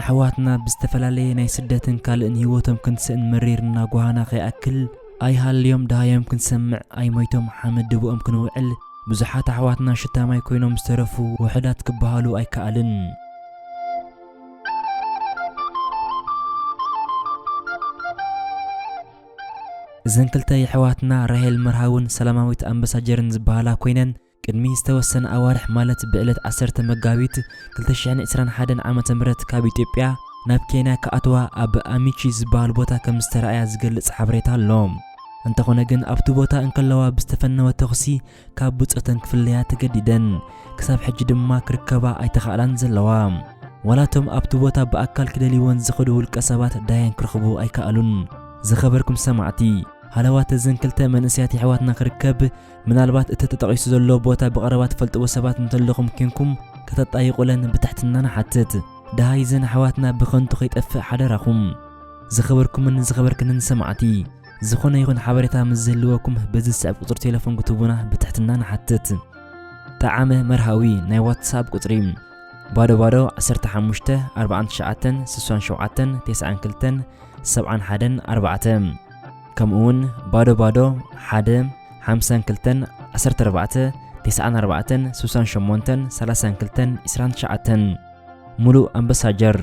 ኣሕዋትና ብዝተፈላለየ ናይ ስደትን ካልእን ህይወቶም ክንስእን መሪርና ጓሃና ከይኣክል፣ ኣይሃልዮም ደሃዮም ክንሰምዕ፣ ኣይሞይቶም ሓመድ ድብኦም ክንውዕል፣ ብዙሓት ኣሕዋትና ሽታማይ ኮይኖም ዝተረፉ ውሑዳት ክበሃሉ ኣይከኣልን። እዘን ክልተ የሕዋትና ራሄል መርሃውን ሰላማዊት ኣምበሳጀርን ዝበሃላ ኮይነን፣ ቅድሚ ዝተወሰነ ኣዋርሕ ማለት ብዕለት ዓሰርተ መጋቢት ክልተ ሽሕን ዕስራን ሓደን ዓመተ ምህረት ካብ ኢትዮጵያ ናብ ኬንያ ክኣትዋ ኣብ ኣሚቺ ዝበሃል ቦታ ከም ዝተረኣያ ዝገልጽ ሓበሬታ ኣሎ። እንተኾነ ግን ኣብቲ ቦታ እንከለዋ ብዝተፈነወ ተኹሲ ካብ ብጾተን ክፍለያ ተገዲደን። ክሳብ ሕጂ ድማ ክርከባ ኣይተኻእላን ዘለዋ። ዋላቶም ኣብቲ ቦታ ብኣካል ክደልይወን ዝኸዱ ውልቀ ሰባት ዳየን ክረኽቡ ኣይከኣሉን። ዝኸበርኩም ሰማዕቲ፣ ሃለዋት እዘን ክልተ መንእሰያት የሕዋትና ክርከብ፣ ምናልባት እቲ ተጠቒሱ ዘሎ ቦታ ብቐረባ ትፈልጥዎ ሰባት እንተለኹም ኬንኩም ከተጣይቑለን ብትሕትና ንሓትት። ደሃይ እዘን ኣሕዋትና ብኸንቱ ከይጠፍእ ሓደራኹም። ዝኸበርኩምን ዝኸበርክንን ሰማዕቲ፣ ዝኾነ ይኹን ሓበሬታ ምስ ዝህልወኩም በዚ ዝስዕብ ቁጽሪ ቴሌፎን ክትህቡና ብትሕትና ንሓትት። ጠዓመ መርሃዊ ናይ ዋትሳፕ ቁጽሪ ባዶ ባዶ ዓሰርተ ሓሙሽተ ኣርባዓን ትሽዓተን ስሳን ሸውዓተን ተስዓን ክልተን ሰብዓን ሓደን ኣርባዕተ፣ ከምኡ እውን ባዶ ባዶ ሓደ ሓምሳን ክልተን ዓሰርተ ኣርባዕተ ተስዓን ኣርባዕተን ስሳን ሸሞንተን ሰላሳን ክልተን ዕስራን ትሽዓተን። ሙሉእ ኣምበሳጀር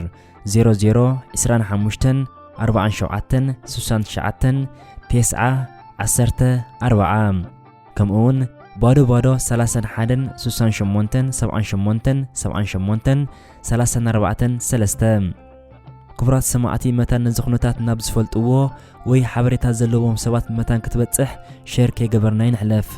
ዜሮ ዜሮ ዕስራን ሓሙሽተን ኣርባዓን ሸውዓተን ስሳን ትሽዓተን ተስዓ ዓሰርተ ኣርባዓ፣ ከምኡ እውን ባዶ ባዶ ሰላሳን ሓደን ስሳን ሸሞንተን ሰብዓን ሸሞንተን ሰብዓን ሸሞንተን ሰላሳን ኣርባዕተን ሰለስተ። ክቡራት ሰማዕቲ፣ መታን ነዚ ኩነታት ናብ ዝፈልጥዎ ወይ ሓበሬታ ዘለዎም ሰባት መታን ክትበጽሕ ሸር ከይገበርና ይንሕለፍ።